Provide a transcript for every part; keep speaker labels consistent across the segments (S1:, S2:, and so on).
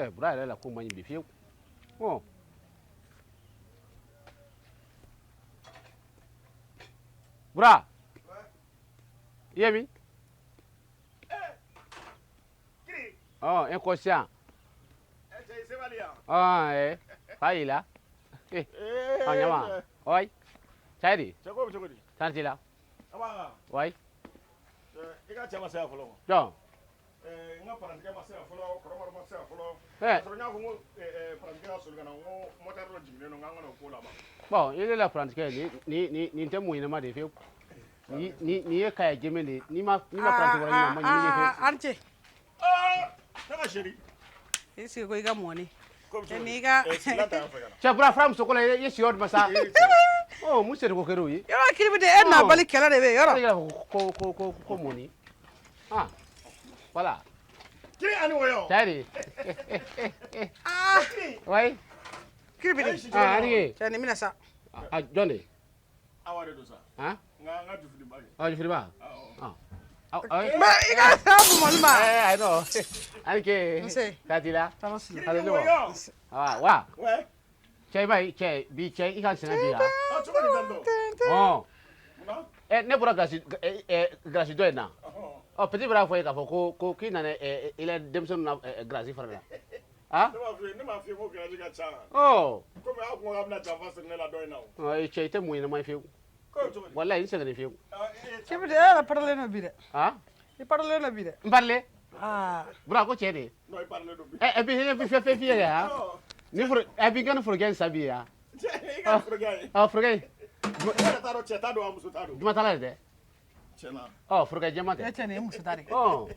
S1: Cɛ, Bura yɛrɛ la ko man ɲi bi fiyewu. Ɔ, Bura, i ye min? Ɔ, inconscient. Ɔ, fa y'i la. Ɔ, ɲama. Ɔyi, cɛ di?
S2: Cɛ, ko bɛ cogo di?
S1: Tan t'i la. Wayi.
S2: I ka cɛ ma se yan fɔlɔ?
S1: Jɔn?
S2: N ka parantikɛ ma se yan fɔlɔ, kɔrɔmari ma se yan fɔlɔ. K'a sɔrɔ n y'a fɔ n ko parantikɛ ka soli ka na, n ko mɔtɛri dɔ jiginnen don, k'an ka n'o ko laban.
S1: Bon, i ne la parantikɛ, nin tɛ mun ɲɛnama de ye fiyewu. Nin ye kaya jɛmɛ de ye. N'i ma paranti wɛrɛ ɲini, a ma ɲini fiyewu.
S3: A ni ce.
S2: Ne ka chérie.
S3: I sigi ko i ka mɔni.
S2: Ko bɛ cogo di?
S3: N'i ka
S2: Sigilan ta yan fɛ ka na.
S1: Cɛ, Bura, fara muso ko la, i ye siyɔ di ma sa. Ɔ, mun seri ko kɛra o ye?
S3: Yɔrɔ kiribiti, e n'a bali kɛlɛ de bɛ yen yɔrɔ.
S1: E yɛrɛ ko mɔni. Ah, voilà.
S2: Kiri ani wɔyɔ.
S1: Cɛ di?
S3: Ah,
S1: Oui.
S3: Kiribiti.
S1: Ah, Anike.
S3: Cɛ, nin minɛ sa.
S1: Ah, jɔn de?
S2: Awa de don sa.
S1: Han?
S2: N ka jufiliba ye.
S1: Ah, jufiliba.
S2: Awɔ.
S1: Ah. Ah,
S3: Mɛ i ka sira mɔni ma.
S1: Eh, ayi non. Anike.
S3: Nse.
S1: Taa t'i la.
S3: Tɔɔrɔ si.
S2: Kiri ni wɔyɔ.
S1: Ah, wa.
S2: Ouais.
S1: Cɛ, i b'a ye, cɛ, bi cɛ, i ka sɛnɛ bi yan.
S2: Ah, cogo di tan tɔ?
S1: Ɔn.
S2: Munna?
S1: Ɛ, ne bɔra glace glace dɔ in na. Ɔ, petit bɔra fɔ ye k'a fɔ ko k'i nana i la denmisɛnninw na glace fara la. Ah?
S2: Ne b'a f'i ye, ne m'a f'i ye ko glace ka ca.
S1: Ɔ.
S2: Komi aw kun ko k'a bɛna janfa siri ne la dɔ in na o.
S1: Ɔ, cɛ, i tɛ mun ɲɛnama ye fiyewu.
S2: Ko bɛ cogo di?
S1: Walayi, n sɛgɛnnen fiyewu.
S2: Ah, eh,
S3: Kiribiti, e yɛrɛ parelen don bi dɛ.
S1: Ah?
S3: I parelen don bi dɛ.
S1: N parilen?
S3: Ah.
S1: Bura, ko cɛ de.
S2: Non, i parelen don bi.
S1: Ɛ, et puis e bi fɛn fɛn f'i ye han. Ni foro, ɛ, bi n ka nin forokɛ in san bi yan.
S2: Cɛ, i ka forokɛ ye.
S1: Ɔ, forokɛ in.
S2: E yɛrɛ t'a dɔn cɛ ta don wa muso ta don?
S1: Juma tala de dɛ.
S2: Tiɲɛ na.
S1: Ɔ, forokɛ jɛman
S3: E
S1: tɛ.
S3: cɛ, nin ye muso ta de.
S1: Ɔ.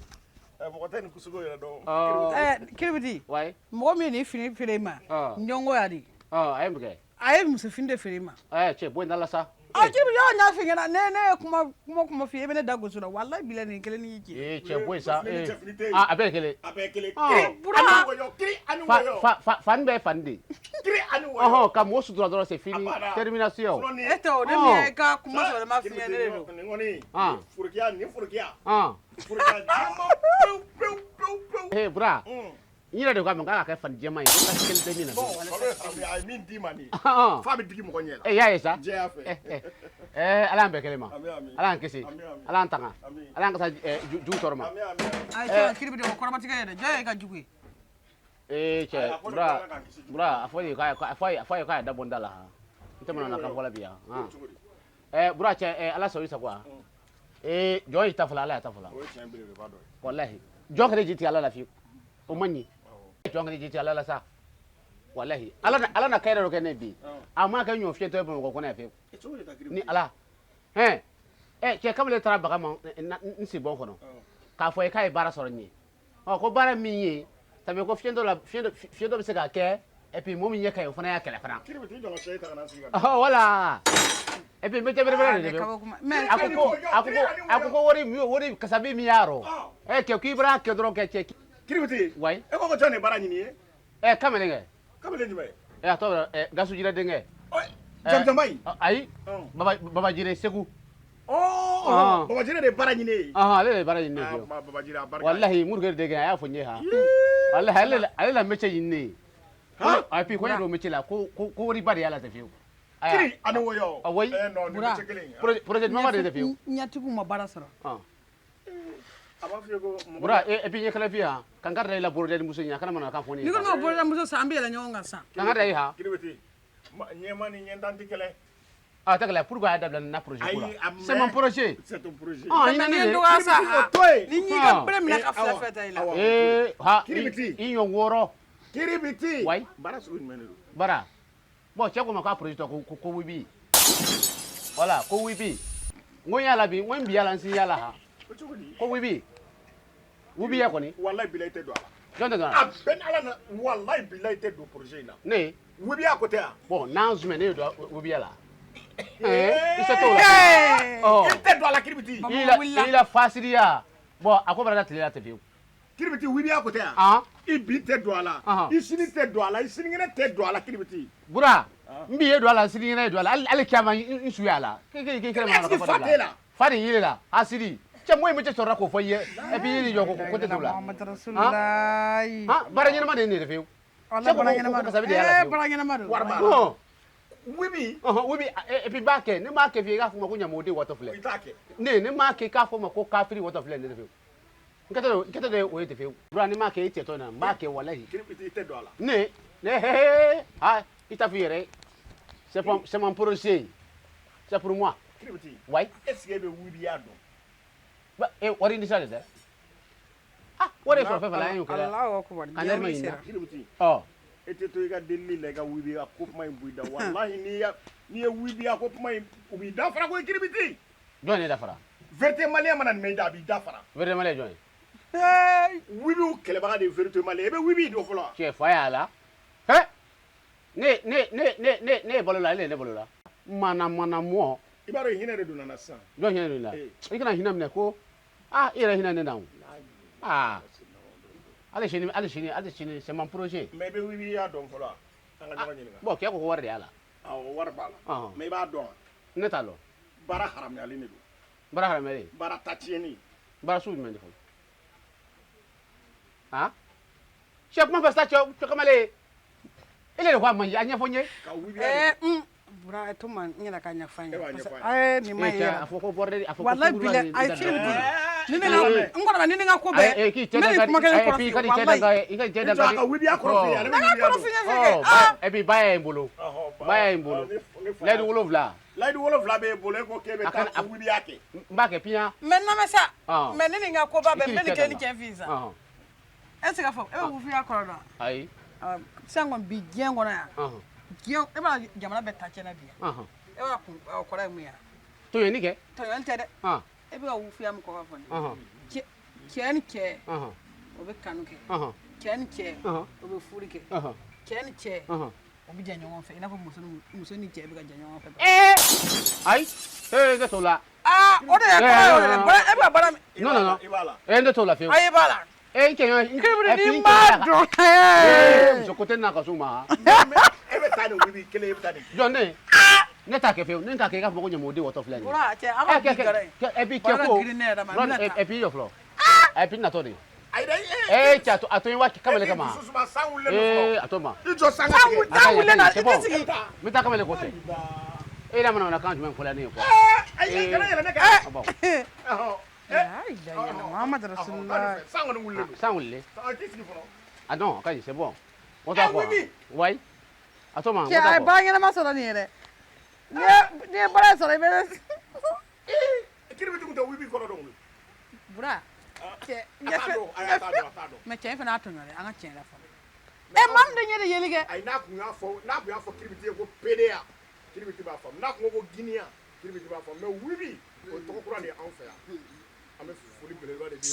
S2: Ɛ, mɔgɔ tɛ nin sugu yɛrɛ dɔn.
S1: Ɔ.
S3: Ɛ, Kiribiti.
S1: Wayi.
S3: Mɔgɔ min ye nin fini feere i ma.
S1: Ɔ.
S3: Ɲɔngo ya de.
S1: Ɔ, a ye mun kɛ?
S3: A ye muso fini de feere i ma.
S1: Ɛ, cɛ, bɔ in da la sa.
S3: Ah, Kiribiti, yɔrɔ n y'a f'i ɲɛna, ne ye kuma f'i ye, e bɛ ne da gosi o la. Walayi bilayi, nin kelen y'i ci.
S1: Ee, cɛ, bɔ yen sa.
S2: Fini ni cɛ fini tɛ yen.
S1: Ah, a bɛɛ ye kelen.
S2: A bɛɛ ye kelen.
S1: Ɔ.
S2: Kiri
S3: Bura.
S2: ani wɔyɔ, kiri ani
S1: Fa
S2: wɔyɔ.
S1: fa fa fani bɛɛ ye fani de ye.
S2: Kiri ani wɔyɔ.
S1: Ɔhɔn, ka mɔgɔ sutura dɔrɔn, c'est fini.
S2: A banna.
S1: Termination.
S2: Sinon nin
S3: E tɛ o, ne min ye ka kuma sɔrɔ ma f'i ɲɛna, ne de don.
S2: Nin kɔni.
S1: Ah.
S2: Forokiya, nin forokiya.
S1: Ah.
S2: Forokiya jɛman pewu pewu pewu pewu.
S1: Ee, Bura. N yɛrɛ de ko a ma k'a ka kɛ fani jɛman ye. Ko kasi kelen tɛ min na.
S2: Bon, kalo ye haramu ye, a ye min d'i ma nin ye.
S1: Ɔn.
S2: F'a bɛ digi mɔgɔ ɲɛ la.
S1: E y'a ye sa.
S2: Jɛya fɛ.
S1: Ɛɛ, Ala y'an bɛɛ kelen ma.
S2: Ami, ami.
S1: Ala y'an kisi.
S2: Ami, ami.
S1: Ala y'an tanga.
S2: Ami.
S1: Ala y'an kasa jugu tɔɔrɔ ma.
S2: Ami, ami, ami.
S3: Ayi, cɛ, Kiribiti, o kɔrɔmatigɛ yɛrɛ, jɔn ye ka jugu ye?
S1: Ee, cɛ,
S2: A ko ne
S1: Bura,
S2: ko Ala k'an kisi jugu.
S1: Bura, a fɔ ye k'a a fɔ ye k'a ye da bɔ n da la han. N tɛ mana na kan fɔ la bi yan. Han.
S2: Cogo di?
S1: Ɛɛ, Bura, cɛ, Ala sɔn i sago wa. Ee, jɔn y'i ta fɔlɔ, Ala y'a ta fɔlɔ.
S2: O ye tiɲɛ belebeleba dɔ ye.
S1: Walahi. Jɔn kana ji tigɛ Ala la fiyewu. O man ɲi. Jɔn kana ji tigɛ Ala la sa. Walahi. Ala na kɛrɛ dɔ kɛ ne bi. A ma kɛ ɲɔ fiyɛtɔ ye Bamakɔ kɔnɔ yan fiyewu.
S2: E, cogo di ta Kiribiti?
S1: Ni Ala. Hɛn. Ɛ, cɛ, kamalen taara baga ma n si bɔn kɔnɔ. K'a fɔ ye k'a ye baara sɔrɔ n ye. Ɔ, ko baara min ye, sabu ko fiɲɛ dɔ la, fiɲɛ dɔ bɛ se ka kɛ, et puis mɔgɔ min ɲɛ ka ɲi, o fana y'a kɛlɛ fana.
S2: Kiribiti, i jɔ ka sɛ ta ka na sigi ka.
S1: Ɔhɔ, voilà. Et puis n bɛ jɛ bɛrɛ de
S3: Ah,
S1: bɛ.
S3: kabako ma. Mais
S1: A ko wari kasabi min y'a rɔ. Ɛ, cɛ, k'i bɔra kɛ dɔrɔn kɛ cɛ.
S2: Kiribiti.
S1: Wayi.
S2: E ko jɔn de ye baara ɲini ye?
S1: Ɛ, kamalen kɛ.
S2: Kamalen jumɛn?
S1: Ɛ, a tɔgɔ bɛ ɛ Gasu Jire denkɛ.
S2: Ɔ, jamujanba in.
S1: Ayi.
S2: Ɔn.
S1: Baba Jire Segu.
S2: Ɔ, Babajire de ye baara ɲini ye.
S1: Ɔhɔn, ale de ye baara ɲini ne
S2: Ah,
S1: ye.
S2: Babajire a barika.
S1: Walahi, Murukɛ denkɛ, a y'a fɔ n ye han. Walahi, ale la métier ɲini ne ye.
S2: Han?
S1: Et puis ko n ye don métier la, ko wari ba de y'a la tɛ fiyewu. Aya.
S2: Kiri ani wɔyɔ.
S1: Ah, oui.
S2: Eh non, nin
S3: Bura.
S2: métier kelen in.
S1: Projet ɲuman ba de tɛ fiyewu.
S3: Ɲɛtigiw ma baara sɔrɔ.
S1: Ɔn.
S2: A b'a f'i ye ko mɔgɔ.
S1: Bura, et puis n ye kɛlɛ f'i ye han. Kankari da i la boroden muso in ye, a kana mana kan fɔ ne ye.
S3: N'i ko ne ma bolola san, an bɛ yɛlɛ ɲɔgɔn kan san.
S1: Kankari da i han.
S2: Kiribiti, ɲɛma ni ɲɛntan tɛ kɛlɛ.
S1: Ah, tɛ kɛlɛ, pourquoi a y'a dabila na projet ko la?
S2: Ayi, a
S1: C'est mon projet.
S2: C'est ton projet.
S1: Ah,
S3: Mais
S1: i na
S3: ni
S1: ne
S3: ye
S1: de.
S3: dɔgɔya sa,
S2: Kiribiti, o to yen.
S3: ni y'i ka
S1: Ah.
S3: bere minɛ ka
S2: Eh,
S3: fila
S2: awa,
S3: fila ta i la.
S2: awa.
S1: Ee, ha,
S2: Kiribiti.
S1: i ɲɔ wɔɔrɔ.
S2: Kiribiti.
S1: Wayi.
S2: Baara sugu jumɛn de don?
S1: Bara. Bon, cɛ ko ma k'a projet tɔ ko wibi. Voilà, ko wibi. N ko n y'a la bi, n ko n bi y'a la, n si y'a la han.
S2: O cogo di?
S1: Ko wibi. Wibi ya kɔni.
S2: Walayi bilayi, i tɛ don a la.
S1: Jɔn tɛ don a la?
S2: A bɛɛ ni Ala na, walayi bilayi, i tɛ don projet in na.
S1: Ne.
S2: Wibiya ko tɛ yan.
S1: Bon, n'an zumɛ, ne ye don wibiya la. I se t'o la.
S3: Ee!
S1: Ɔ.
S2: I tɛ don a la, Kiribiti.
S1: I la
S3: Wulila.
S1: i la fasiriya. Bon, a ko bara tile la tɛ fiyewu.
S2: Kiribiti, wibiya ko tɛ yan.
S1: Ah.
S2: I bi tɛ don a la.
S1: Ahan.
S2: I sini tɛ don a la, i sinikɛnɛ tɛ don a la, Kiribiti.
S1: Bura, n bi ye don a la, n sinikɛnɛ ye don a la. Hali kiyama, n su y'a la. K'i kɛlɛ
S2: Est-ce que fa t'e la?
S1: Fa de y'i la, hasidi. Cɛ mɔgɔ in bɛ cɛ sɔrɔla k'o fɔ i ye et puis i y'i jɔ ko tɛ t'o la.
S3: Muhammad Rasulullahi.
S1: Han, baara ɲɛnama de ye nin ye fewu.
S3: Walahi,
S1: Cɛ ko
S3: baara
S1: ko
S3: ɲɛnama
S1: ko
S3: don.
S1: kasabi de y'a la
S3: Eh,
S1: fewu.
S3: baara ɲɛnama don.
S2: Wari b'a la.
S1: Ɔn,
S2: Wibi.
S1: ɔhɔn, oui, et puis n b'a kɛ, ni n m'a kɛ fiyewu i k'a fɔ n ma ko ɲamɔgɔden watɔ filɛ.
S2: I t'a kɛ.
S1: Ne m'a kɛ i k'a fɔ n ma ko kafiri watɔ filɛ ne de fewu. N kɛtɔ de o ye ten fewu. Bura ni m'a kɛ i cɛtɔ in na, n b'a kɛ walahi.
S2: Kiribiti i tɛ don a la.
S1: Ne he ah i t'a f'i yɛrɛ ye. C'est mon projet. C'est pour moi.
S2: Kiribiti.
S1: Ouais.
S2: Est ce que e bɛ wibiya dɔn?
S1: Ba, eh, wari ni sa de dɛ. Ah, wari ye sɔrɔ fɛn fɛn la, an y'o kɛ dɛ.
S3: Allahu akbar.
S1: Ka ne ma ɲininka.
S2: Kiribiti.
S1: Ɔ,
S2: E tɛ to i ka delili la i ka wibiya ko kuma in bɔ i da. Walahi n'i ye wibiya ko kuma in u b'i da fara koyi Kiribiti.
S1: Jɔn ne dafara?
S2: Vérité malien mana nin mɛn i da a b'i da fara.
S1: Vérité malien jɔn ye?
S3: Hey.
S2: Wibiw kɛlɛbaga de ye vérité malien. E bɛ wibi dɔn fɔlɔ wa?
S1: Cɛ fa y'a la. He! Ne ye balo la, ale ye ne balo la. Mana mana mɔ.
S2: I b'a dɔn hinɛ de donna n na sisan.
S1: Jɔn hinɛ don i la?
S2: Eh.
S1: I kana hinɛ minɛ ko ah i yɛrɛ hinɛ ne na o. Ah. Hali sini c'est mon projet.
S2: Mais i bɛ wibiya dɔn fɔlɔ wa? An ka ɲɔgɔn ɲininka.
S1: Bon, cɛ ko ko wari de y'a la.
S2: Awɔ, wari b'a la.
S1: Ɔhɔn.
S2: Mais i b'a dɔn wa?
S1: Ne t'a dɔn.
S2: Baara haramuyalen de don.
S1: Baara haramuyalen.
S2: Baara ta tiɲɛni.
S1: Baara sugu jumɛn de fɔlɔ? Ah? Cɛ kuma fɛ sa cɛ kamalen. E de ko a man ɲi, a ɲɛfɔ n ye.
S2: Ka wibiya
S3: Eh, Bura, to ma n yɛrɛ ka ɲɛfɔ an ye.
S2: E b'a
S3: Parce que,
S2: ɲɛfɔ an
S3: eh, nin ma
S1: Eh,
S3: ɲi
S1: cɛ,
S3: yɛrɛ.
S1: a fɔ ko bordel, a fɔ ko
S3: Walahi
S1: suguruba
S3: bilahi,
S1: ni
S3: ayi,
S1: da-
S3: Kiribiti.
S2: Eh,
S3: Ni ne ka n kɔrɔ ni ne ka ko bɛɛ.
S1: Eh, k'i cɛ
S3: n bɛ nin
S1: dankari-
S3: kuma kelen
S1: eh,
S3: kɔrɔ
S1: puis
S3: f'i
S1: i ka
S3: ye,
S1: nin cɛ
S3: walahi.
S1: dankari- i ka nin cɛ
S2: I jɔ a
S1: dankari-
S2: ka wibiya kɔrɔ f'i ye, ale bɛ
S3: Ne ka
S2: wibiya
S3: kɔrɔ
S2: dɔn.
S3: f'i ye
S1: Ɔ,
S3: kɛ. Ah!
S1: et puis ba ye n bolo.
S2: Ɔhɔ,
S1: Ba ye n bolo.
S2: ne fa
S1: Layidu 7.
S2: Layidu 7 b'e bolo, e ko k'e bɛ
S1: A kana-
S2: taa wibiya kɛ.
S1: N b'a kɛ piyan.
S3: Mais n lamɛn sa.
S1: Ah.
S3: Mais ne ni n ka koba bɛɛ,
S1: I
S3: n
S1: k'i
S3: bɛ nin
S1: cɛ
S3: kɛ ni
S1: danga.
S3: cɛ f'i ye sa.
S1: Ɔhɔn.
S3: Est ce que a fɔ e bɛ wufiya kɔrɔ dɔn?
S1: Ayi.
S3: Ah, sisan kɔni bi diɲɛ kɔnɔ yan.
S1: Ɔhɔn.
S3: Diɲɛ, e b'a jamana bɛɛ ta tiɲɛna bi yan.
S1: Ɔhɔn.
S3: E b'a kun kɔrɔ ye mun ye?
S1: Tɔɲɔni kɛ.
S3: Tɔɲɔni tɛ dɛ.
S1: Ɔn.
S3: E bɛ ka wufiya min kɔrɔ fɔ nin ye.
S1: Ɔhɔn.
S3: Cɛ ni cɛ,
S1: Ɔhɔn.
S3: o bɛ kanu kɛ.
S1: Ɔhɔn.
S3: Cɛ ni cɛ,
S1: Ɔhɔn.
S3: o bɛ furu kɛ.
S1: Ɔhɔn.
S3: Cɛ ni cɛ,
S1: Ɔhɔn.
S3: o bɛ jɛ ɲɔgɔn fɛ i n'a fɔ muso ni cɛ bɛ ka jɛ ɲɔgɔn fɛ.
S1: Eh! Ayi. Eh, ne t'o la.
S3: Aa, o de ye kɔrɔ ye o de
S1: Eh,
S3: dɛ. Bara e bɛ ka baara min.
S1: Non, non, non.
S2: I b'a la.
S1: Eh, ne t'o la fewu.
S3: Ayi, i b'a la.
S1: Eh, n cɛ ɲɔgɔn.
S3: Kiribiti,
S1: eh,
S3: ni
S1: puis n
S3: m'a
S1: cɛ ɲɔgɔn.
S3: dɔn.
S1: Eh, muso ko tɛ na ka s'u ma.
S2: E bɛ taa nin wibi kelen, e bɛ taa nin.
S1: Jɔn ne? Ne t'a kɛ fewu. Ne t'a kɛ i k'a fɔ ko ɲamɔgɔden wɔtɔ filɛ nin ye.
S3: Bura, cɛ, an ka
S1: Eh,
S3: bi gara ye.
S1: et puis
S3: Bara
S1: cɛ ko.
S3: girin ne yɛrɛ ma, n bɛna
S1: Eh,
S3: taa.
S1: et puis i jɔ fɔlɔ. Et puis n natɔ de.
S2: Ayi dɛ,
S1: Eh, cɛ, a to n ye waati kamalen
S2: e
S1: kama.
S2: dusu suma, san wulilen don
S1: Eh,
S2: fɔlɔ.
S1: a to ma.
S2: I jɔ san ka tigɛ.
S1: A ka ɲi, a
S3: wulilen
S1: ka ɲi,
S3: na,
S1: c'est
S3: i tɛ
S1: bon.
S3: sigi.
S1: N bɛ taa kamalen kɔfɛ. E yɛrɛ mana kan jumɛn fɔ la ne ye quoi?
S2: Ayi, kana yɛlɛ ne kan.
S1: Ah bon.
S2: Ɔhɔ.
S3: La ilaha illallah, Muhammad Rasulullah.
S2: San kɔni wulilen don.
S1: San wulilen.
S2: San k'i sigi fɔlɔ.
S1: Ah non, ka ɲi, c'est bon. O t'a
S2: Eh,
S1: fɔ.
S2: oui,
S1: Oui. A to ma, n
S3: Cɛ,
S1: t'a
S3: a ye
S1: fɔ.
S3: baara ɲɛnama sɔrɔ nin ye dɛ. N'i ye baara sɔrɔ i bɛ.
S2: Kiribiti kun tɛ wibi kɔrɔ dɔn koyi.
S3: Bura, cɛ,
S2: A t'a dɔn, ayi, a t'a dɔn, a t'a dɔn.
S3: Mais cɛ in fana y'a tɔɲɔ dɛ, an ka tiɲɛ yɛrɛ fɔ. Ɛ, maa min de ɲɛ de yeli kɛ.
S2: Ayi, n'a kun y'a fɔ Kiribiti ye ko PDA, Kiribiti b'a faamu. N'a kun ko ko Guinea, Kiribiti b'a faamu. Mais wibi, o ye tɔgɔ kura de ye anw fɛ yan. An bɛ foli belebeleba de di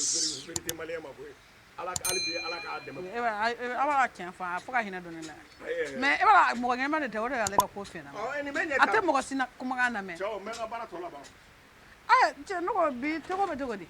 S2: vérité malien ma koyi. Ala hali bi Ala k'a dɛmɛ.
S3: E b'a a b'a tiɲɛ fɔ a fo ka hinɛ don ne la.
S2: Eh,
S3: Mais e b'a mɔgɔ ɲɛnama de tɛ, o de y'ale ka ko fɛn na.
S2: Ɔ, nin bɛ ɲɛ
S3: A tɛ
S2: tan.
S3: mɔgɔ si na kumakan lamɛn.
S2: Cɛw, n bɛ n ka baara tɔ laban.
S3: Ɛ, cɛ, ne ko bi tɔgɔ bɛ cogo di?